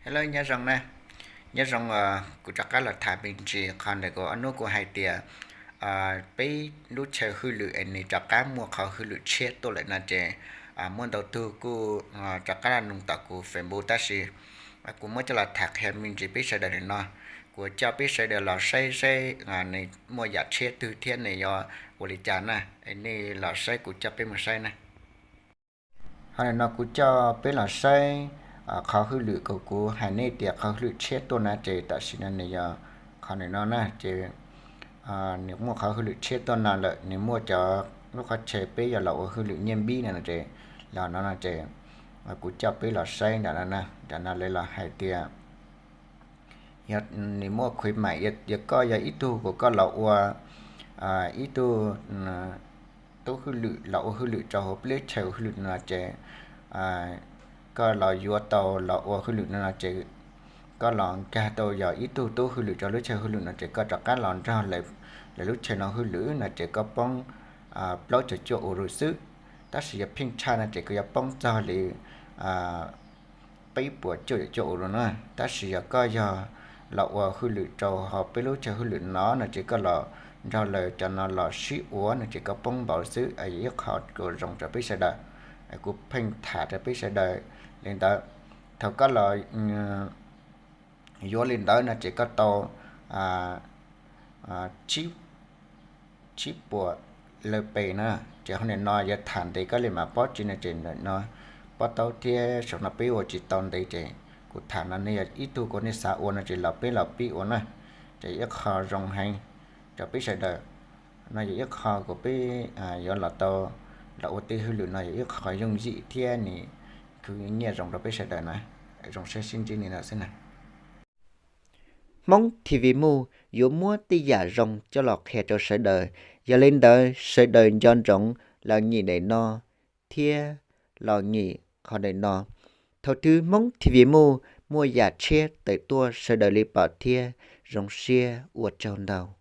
Hello, nyob zoo na. Nyob zoo, kuv rov qab los tham me ntsis qhov ntawm kuv ob hnub kuv hais tias peb lub chaw hwj lwm es nws rov qab muaj qhov hwj lwm tshiab tuaj lawm no ces muaj ntau tug kuj rov qab los nug tom kuv Facebook, tab sis kuv muab coj los tham qhia me ntsis peb sawv daws no. Kuv coj peb sawv daws los saib saib nws muaj yam tshiab twg thiab nws yuav ua li cas na. Nej los saib, kuv coj peb mus saib na. Ho nim no kuv coj peb los saib qhov hwj lwm uas kuv hais nej tias qhov hwj lwm tshiab tuaj na, ces tam sim no nws yog qhov nim no na, ces nws muaj qhov hwj lwm tshiab tuaj no lawm, nws muaj cov lub qhov chaw peb yuav los ua hwj lwm nyiaj npib no ces, los no no ces kuv coj peb los saib nram no, nram no lawv los hais tias yog nws muaj khwv maim, yog koj yog ib tug uas koj los ua ib tug tub hwj lwm, los ua hwj lwm rau hauv peb lub chaw hwj lwm no ces koj los yuav tau los ua hwj lwm no no ces koj los nkag tau yog ib tug tub hwj lwm rau lub chaw hwj lwm no ces koj rov qab los nrog lawv lub chaw no hwj lwm no ces koj poob plaub caug cuaj ua rus xwb. Tab sis yog pheej tshaj no ces koj yuav poob txog li peb puas cuaj caum cuaj ua rus na. Tab sis yog koj yog los ua hwj lwm rau hauv peb lub chaw hwj lwm no no ces koj los nrog lawv cov no los sib ua no ces koj poob npaum xwb, yog ib qho uas zoo rau peb sawv daws. Kuv pheej tham rau peb sawv daws li ntawd. Thaum koj los yuav li ntawd no ces koj tau tsib puas lawm pes na. Ces hauv nim no yuav tham ntev koj li mam paub tsis no ces nim no pob taub thiab saum no peb ua tsis tau ntev ces kuv tham no nej yog ib tug uas nej xav ua no ces los peb los pib ua na. Ces ib qho zoo heev rau peb sawv daws. No yog ib qho uas peb yuav los tau los ua tej hwj lwm no yog ib qho yooj yim thiab nws khwv nyiaj zoo rau peb sawv daws na. Zoo siab sib ntsib li no xwb na. Hmoob TV Movie yuav muab tej yam zoo coj los qhia rau sawv daws, yog li ntawd sawv daws nco ntsoov los nyem daim no thiab los nyem qhov daim no. Thaum twg Hmoob TV Movie muaj yam tshiab tawm tuaj sawv daws li pom thiab. Zoo siab, ua tsaug ntau.